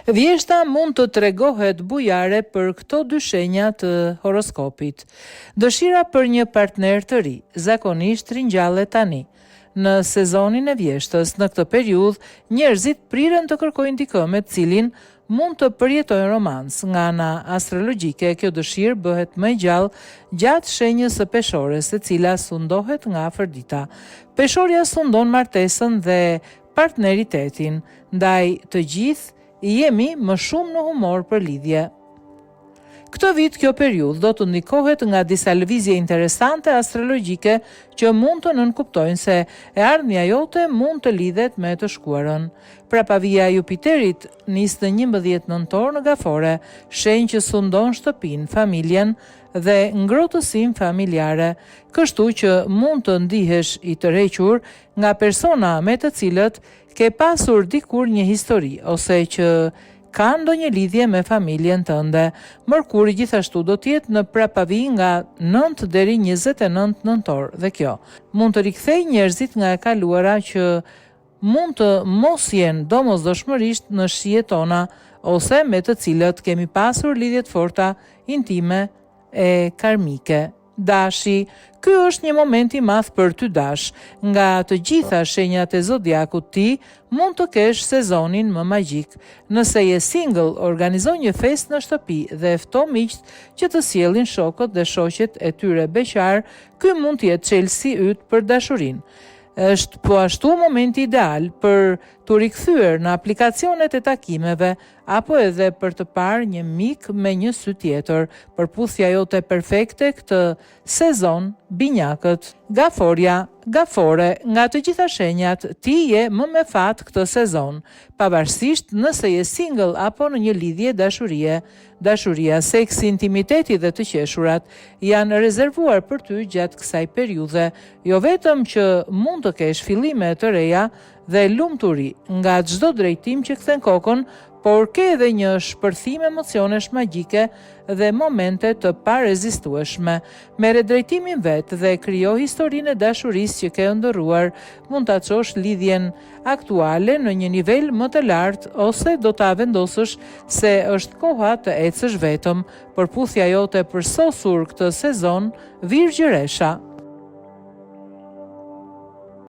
Vjeshta mund të tregohet bujare për këto dy shenja të horoskopit. Dëshira për një partner të ri, zakonisht ringjallet tani, në sezonin e vjeshtës. Në këtë periudhë, njerëzit priren të kërkojnë dikë me të cilin mund të përjetojnë romancë. Nga ana astrologjike, kjo dëshirë bëhet më e gjallë gjatë shenjës së Peshores, e cila sundohet nga Afërdita. Peshorja sundon martesën dhe partneritetin, ndaj të gjithë jemi më shumë në humor për lidhje. Këtë vit kjo periudhë do të ndikohet nga disa lëvizje interesante astrologjike që mund të nënkuptojnë se e ardhmja jote mund të lidhet me të shkuarën. Prapavija e Jupiterit nis në 11 nëntor në Gaforre, shenjë që sundon shtëpinë, familjen dhe ngrohtësinë familjare, kështu që mund të ndihesh i tërhequr nga persona me të cilët ke pasur dikur një histori ose që kanë ndonjë lidhje me familjen tënde. Mërkuri gjithashtu do të jetë në prapavijë nga 9 deri 29 nëntor dhe kjo mund të rikthejë njerëzit nga e kaluara që mund të mos jenë domosdoshmërisht në shijet tona ose me të cilët kemi pasur lidhje të forta intime e karmike. Dashi, Ky është një moment i madh për ty Dash. Nga të gjitha shenjat e zodiakut ti mund të kesh sezonin më magjik. Nëse je single, organizo një festë në shtëpi dhe fto miqtë që të sjellin shokët dhe shoqet e tyre beqarë, ky mund të jetë çelësi yt për dashurinë. Është po ashtu momenti ideal për t'u rikthyer në aplikacionet e takimeve apo edhe për të parë një mik me një sy tjetër. Përputhja jote perfekte këtë sezon, Binjakët. Gaforja, Gafore, nga të gjitha shenjat, ti je më me fat këtë sezon, pavarësisht nëse je single apo në një lidhje dashurie. Dashuria, seksi, intimiteti dhe të qeshurat janë rezervuar për ty gjatë kësaj periudhe. Jo vetëm që mund të kesh fillime të reja dhe lumturi nga çdo drejtim që kthen kokën, por ke edhe një shpërthim emocionesh magjike dhe momente të parezistueshme. Merre drejtimin vetë dhe krijo historinë e dashurisë që ke ëndërruar, mund ta çosh lidhjen aktuale në një nivel më të lartë ose do ta vendosësh se është koha të ecësh vetëm. Përputhja jote e përsosur këtë sezon, Virgjëresha.